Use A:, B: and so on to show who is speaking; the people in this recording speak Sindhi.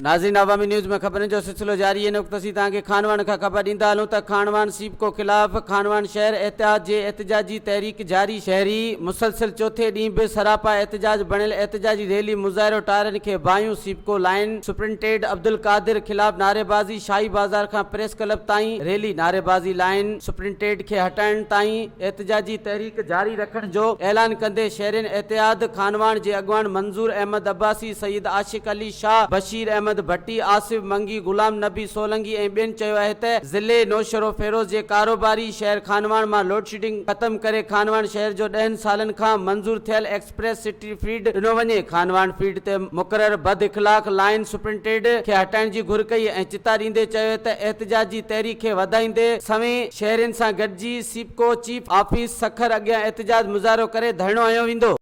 A: ناظرين عوامي نيوز ۾ خبرن جو سلسلو جاري هن وقت اسين توهان کي خانواهڻ کان خبر ڏيندا هلون ته خانواهڻ سيپڪو خلاف خانواهڻ شهر احتجاج جي احتجاجي تحريڪ جاري شهري مسلسل چوٿين ڏينهن به سراپا احتجاج بڻيل احتجاجي ريلي مظاهرو ٽائرن کي باهيون سيپڪو لائين سپرنٽيڊ عبدالقادر خلاف نعريبازي شاهي بازار کان پريس ڪلب تائين ريلي نعريبازي لائين سپرنٽيڊ کي هٽائڻ تائين احتجاجي تحريڪ جاري رکڻ جو اعلان ڪندي شهرين احتياط خانواهڻ جي اڳواڻ منظور احمد عباسي سيد عاشق علي شاهه، بشير احمد ڀٽي، آصف منگي، غلام نبي سولنگي ۽ ٻين چيو آهي ته ضلعي نوشهروفيروز جي ڪاروباري شهر خانواهڻ مان لوڊشيڊنگ ختم ڪري خانواهڻ شهر جو ڏهن سالن کان منظور ٿيل ايڪسپريس سٽي فيڊ ڏنو وڃي، خانواهڻ فيڊ تي مقرر بد اخلاق لائين سپرنٽيڊ کي هٽائڻ جي گهر ڪئي ۽ چتا ڏيندي چيو ته احتجاجي تحريڪ کي وڌائيندي سوين شهرين سان گڏجي سيپڪو چيف آفيس سکر اڳيان احتجاج مظاهرو ڪري ڌرڻو هنيو ويندو.